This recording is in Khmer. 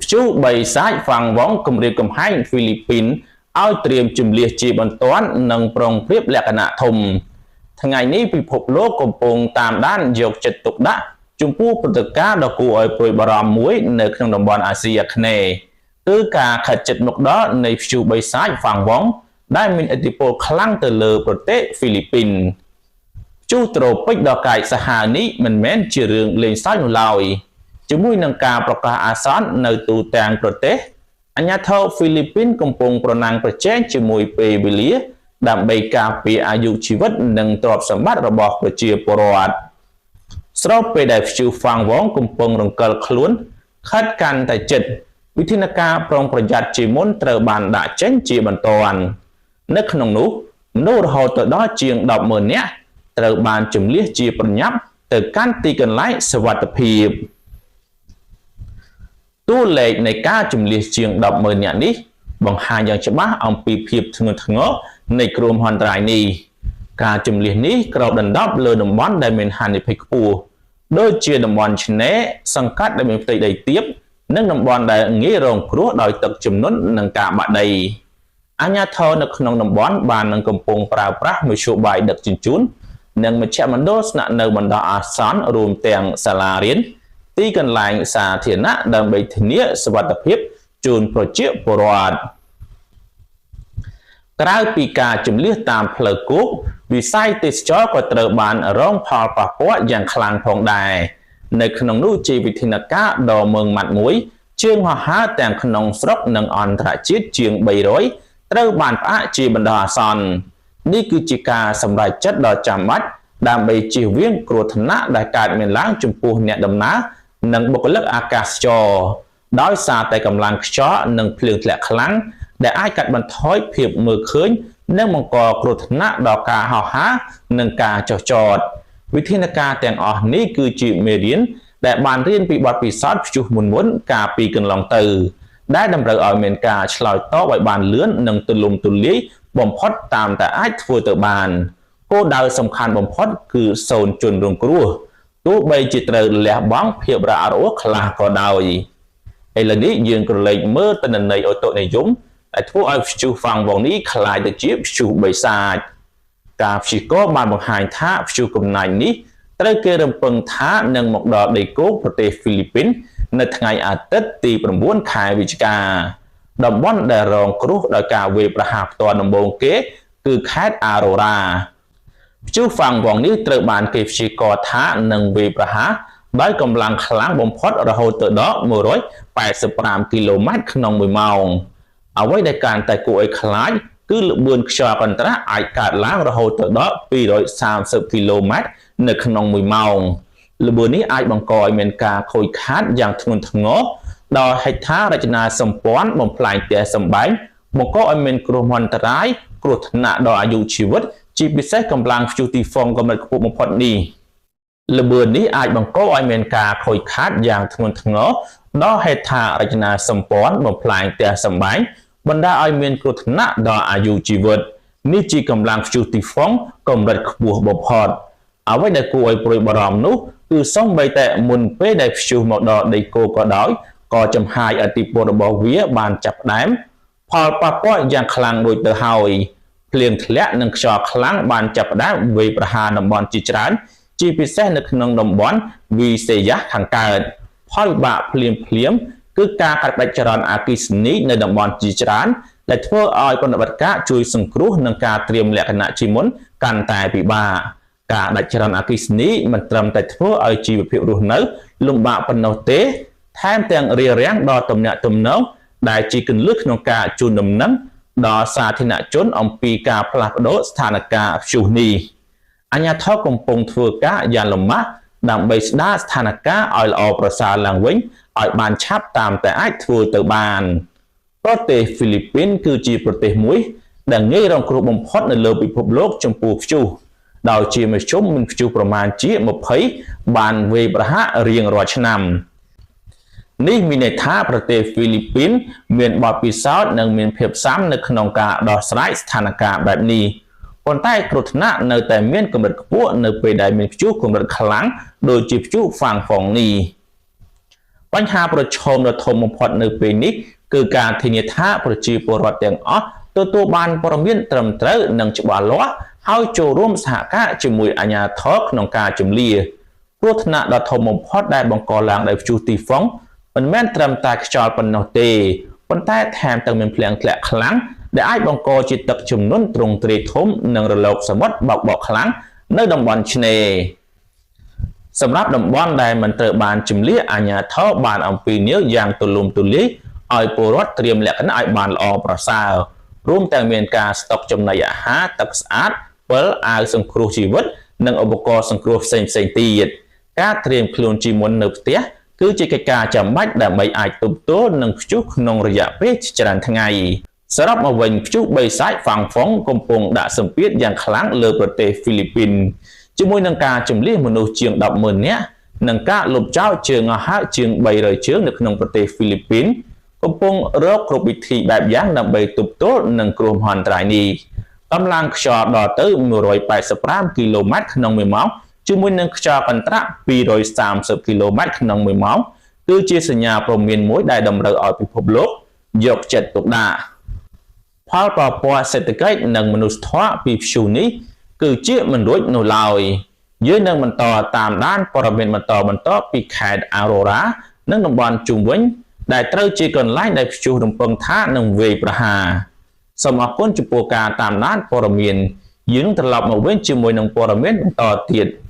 ព្យុះបិសាចហ្វាំងវងគម្រាមកំហែងហ្វីលីពីនឲ្យត្រៀមជម្លៀសជាបន្ទាន់និងប្រុងប្រៀបលក្ខណៈធំថ្ងៃនេះពិភពលោកកំពុងតាមដានយកចិត្តទុកដាក់ចំពោះព្រឹត្តិការណ៍ដ៏គួរឲ្យព្រួយបារម្ភមួយនៅក្នុងតំបន់អាស៊ីអាគ្នេយ៍គឺការខិតជិតមកដល់នៃព្យុះបិសាចហ្វាំងវងដែលមានឥទ្ធិពលខ្លាំងទៅលើប្រទេសហ្វីលីពីនព្យុះត្រូពិកដ៏កាចសាហាវនេះមិនមែនជារឿងលេងសើចនោះឡើយជាមួយនឹងការប្រកាសអាសន្ននៅទូទាំងប្រទេសអាជ្ញាធរហ្វីលីពីនកំពុងប្រណាំងប្រជែងជាមួយពេលវេលាដើម្បីការពារអាយុជីវិតនិងទ្រព្យសម្បត្តិរបស់ប្រជាពលរដ្ឋស្របពេលដែលព្យុះហ្វាំងវងកំពុងរង្កិលខ្លួនខិតកាន់តែជិតវិធានការប្រុងប្រយ័ត្នជាមុនត្រូវបានដាក់ចេញជាបន្ទាន់នៅក្នុងនោះមនុស្សរហូតទៅដល់ជាង 100000 នាក់ត្រូវបានជម្លៀសជាប្រញាប់ទៅកាន់ទីកន្លែងសុវត្ថិភាពតួលេខនៃការជម្លៀសជាង 100000 នាក់នេះបង្ហាញយ៉ាងច្បាស់អំពីភាពធ្ងន់ធ្ងរនៃគ្រោះមហន្តរាយនេះការជម្លៀសនេះគ្របដណ្ដប់លើតំបន់ដែលមានហានិភ័យខ្ពស់ដូចជាតំបន់ឆ្នេរសង្កាត់ដែលមានផ្ទៃដីទាបនិងតំបន់ដែលងាយរងគ្រោះដោយទឹកជំនន់និងការបាក់ដីអាជ្ញាធរនៅក្នុងតំបន់បាននឹងកំពុងប្រើប្រាស់មធ្យោបាយដឹកជញ្ជូននិងមជ្ឈមណ្ឌលស្នាក់នៅបណ្ដោះអាសន្នរួមទាំងសាលារៀនទីកន្លែងសាធារណៈដើម្បីធានាសុវត្ថិភាពជូនប្រជាពលរដ្ឋក្រៅពីការជម្លៀសតាមផ្លូវគោកវិស័យទេសចរក៏ត្រូវបានរងផលប៉ះពាល់យ៉ាងខ្លាំងផងដែរនៅក្នុងនោះជាវិធានការដ៏ម៉ឺងម៉ាត់មួយជើងហោះហើរទាំងក្នុងស្រុកនិងអន្តរជាតិជាង300ត្រូវបានផ្អាកជាបណ្ដោះអាសន្ននេះគឺជាការសម្រេចចិត្តដ៏ចាំបាច់ដើម្បីជៀសវាងគ្រោះថ្នាក់ដែលកើតមានឡើងចំពោះអ្នកដំណើរនិងបុគ្គលិកអាកាសចរដោយសារតែកម្លាំងខ្យល់និងភ្លៀងធ្លាក់ខ្លាំងដែលអាចកាត់បន្ថយភាពមើលឃើញនិងបង្កគ្រោះថ្នាក់ដល់ការហោះហើរនិងការចុះចតវិធានការទាំងអស់នេះគឺជាមេរៀនដែលបានរៀនពីបទពិសោធន៍ព្យុះមុនៗកាលពីកន្លងទៅដែលតម្រូវឲ្យមានការឆ្លើយតបឲ្យបានលឿននិងទូលំទូលាយបំផុតតាមតែអាចធ្វើទៅបានគោលដៅសំខាន់បំផុតគឺសូន្យជនរងគ្រោះទោះបីជាត្រូវលះបង់ភាពរអាក់រអួលខ្លះក៏ដោយឥឡូវនេះយើងក្រឡេកមើលទិន្នន័យអូតូនិយមដែលធ្វើឲ្យព្យុះហ្វាំងវងនេះក្លាយទៅជាព្យុះបិសាចការព្យាករណ៍បានបង្ហាញថាព្យុះកំណាញ់នេះត្រូវគេរំពឹងថានឹងមកដល់ដីគោកប្រទេសហ្វីលីពីននៅថ្ងៃអាទិត្យទី9ខែវិច្ឆិកាតំបន់ដែលរងគ្រោះដោយការវាយប្រហារផ្ទាល់ដំបូងគេគឺខេត្តអារ៉ូរ៉ាព្យុះហ្វាំងវងនេះត្រូវបានគេព្យាករណ៍ថានឹងវាយប្រហារដោយកម្លាំងខ្លាំងបំផុតរហូតទៅដល់185គីឡូម៉ែត្រក្នុង1ម៉ោងអ្វីដែលកាន់តែគួរឲ្យខ្លាចគឺល្បឿនខ្យល់កន្ត្រាក់អាចកើតឡើងរហូតទៅដល់230គីឡូម៉ែត្រនៅក្នុង1ម៉ោងល្បឿននេះអាចបង្កឲ្យមានការខូចខាតយ៉ាងធ្ងន់ធ្ងរដល់ហេដ្ឋារចនាសម្ព័ន្ធបំផ្លាញផ្ទះសម្បែងបង្កឲ្យមានគ្រោះមហន្តរាយគ្រោះថ្នាក់ដល់អាយុជីវិតជាពិសេសកម្លាំងព្យុះទីហ្វុងកម្រិតខ្ពស់បំផុតនេះល្បឿននេះអាចបង្កឲ្យមានការខូចខាតយ៉ាងធ្ងន់ធ្ងរដល់ហេដ្ឋារចនាសម្ព័ន្ធបំផ្លាញផ្ទះសម្បែងបណ្ដាលឲ្យមានគ្រោះថ្នាក់ដល់អាយុជីវិតនេះជាកម្លាំងព្យុះទីហ្វុងកម្រិតខ្ពស់បំផុតអ្វីដែលគួរឲ្យព្រួយបារម្ភនោះគឺសូម្បីតែមុនពេលដែលព្យុះមកដល់ដីគោកក៏ដោយក៏ចំហាយឥទ្ធិពលរបស់វាបានចាប់ផ្ដើមផលប៉ះពាល់យ៉ាងខ្លាំងរួចទៅហើយភ្លៀងធ្លាក់និងខ្យល់ខ្លាំងបានចាប់ផ្ដើមវាយប្រហារតំបន់ជាច្រើនជាពិសេសនៅក្នុងតំបន់វីសេយ៉ាសខាងកើតផលវិបាកភ្លាមៗគឺការកាត់ផ្តាច់ចរន្តអគ្គិសនីនៅតំបន់ជាច្រើនដែលធ្វើឲ្យប្រតិបត្តិការជួយសង្គ្រោះនិងការត្រៀមលក្ខណៈជាមុនកាន់តែពិបាកការដាច់ចរន្តអគ្គិសនីមិនត្រឹមតែធ្វើឲ្យជីវភាពរស់នៅលំបាកប៉ុណ្ណោះទេថែមទាំងរារាំងដល់ទំនាក់ទំនងដែលជាគន្លឹះក្នុងការជូនដំណឹងដល់សាធារណជនអំពីការផ្លាស់ប្ដូរស្ថានភាពព្យុះនេះអាជ្ញាធរកំពុងធ្វើការយ៉ាងលំបាកដើម្បីស្ដារស្ថានភាពឲ្យល្អប្រសើរឡើងវិញឲ្យបានឆាប់តាមតែអាចធ្វើទៅបានប្រទេសហ្វីលីពីនគឺជាប្រទេសមួយដែលងាយរងគ្រោះបំផុតនៅលើពិភពលោកចំពោះព្យុះដោយជាមធ្យមមានព្យុះប្រមាណជា20បានវាយប្រហាររៀងរាល់ឆ្នាំនេះមានន័យថាប្រទេសហ្វីលីពីនមានបទពិសោធន៍និងមានភាពស៊ាំនៅក្នុងការដោះស្រាយស្ថានភាពបែបនេះប៉ុន្តែគ្រោះថ្នាក់នៅតែមានកម្រិតខ្ពស់នៅពេលដែលមានព្យុះកម្រិតខ្លាំងដូចជាព្យុះហ្វាំងហ្វុងនេះ បញ្ហាប្រឈមដ៏ធំបំផុតនៅពេលនេះ គឺការធានាថាប្រជាពលរដ្ឋទាំងអស់ទទួលបានព័ត៌មានត្រឹមត្រូវនិងច្បាស់លាស់ ហើយចូលរួមសហការជាមួយអាជ្ញាធរក្នុងការជម្លៀស គ្រោះថ្នាក់ដ៏ធំបំផុតដែលបង្កឡើងដោយព្យុះទីហ្វុងមិនមែនត្រឹមតែខ្យល់ប៉ុណ្ណោះទេ ប៉ុន្តែថែមទាំងមានភ្លៀងធ្លាក់ខ្លាំងដែលអាចបង្កជាទឹកជំនន់ទ្រង់ទ្រាយធំ និងរលកសមុទ្របោកបក់ខ្លាំងនៅតំបន់ឆ្នេរ។ សម្រាប់តំបន់ដែលមិនត្រូវបានជម្លៀស អាជ្ញាធរបានអំពាវនាវយ៉ាងទូលំទូលាយឲ្យពលរដ្ឋត្រៀមលក្ខណៈឲ្យបានល្អប្រសើរ រួមទាំងមានការស្តុកចំណីអាហារ ទឹកស្អាត ពិល អាវសង្គ្រោះជីវិត និងឧបករណ៍សង្គ្រោះផ្សេងៗទៀត។ ការត្រៀមខ្លួនជាមុននៅផ្ទះគឺជាកិច្ចការចាំបាច់ដើម្បីអាចទប់ទល់នឹងព្យុះក្នុងរយៈពេលជាច្រើនថ្ងៃ។ សរុបមកវិញ ព្យុះបិសាចហ្វាំងហ្វុងកំពុងដាក់សម្ពាធយ៉ាងខ្លាំងលើប្រទេសហ្វីលីពីន ជាមួយនឹងការជម្លៀសមនុស្សជាង 100,000 នាក់ និងការលុបចោលជើងហោះហើរជាង 300 ជើងនៅក្នុងប្រទេសហ្វីលីពីន កំពុងរកគ្រប់វិធីបែបយ៉ាងដើម្បីទប់ទល់នឹងគ្រោះមហន្តរាយនេះ។ កម្លាំងខ្យល់ដល់ទៅ 185 គីឡូម៉ែត្រក្នុងមួយម៉ោង ជាមួយនឹងខ្យល់កន្ត្រាក់ 230 គីឡូម៉ែត្រក្នុងមួយម៉ោង គឺជាសញ្ញាព្រមានមួយដែលតម្រូវឲ្យពិភពលោកយកចិត្តទុកដាក់។ ផលប៉ះពាល់សេដ្ឋកិច្ចនិងមនុស្សធម៌ពីព្យុះនេះគឺជាមិនរួចនោះឡើយ។ យើងនឹងបន្តតាមដានព័ត៌មានបន្តបន្តពីខេត្តអារ៉ូរ៉ានិងតំបន់ជុំវិញ ដែលត្រូវជាកន្លែងដែលព្យុះរំពឹងថានឹងវាយប្រហារ។ សូមអរគុណចំពោះការតាមដានព័ត៌មាន។ យើងនឹងត្រឡប់មកវិញជាមួយនឹងព័ត៌មានបន្តទៀត។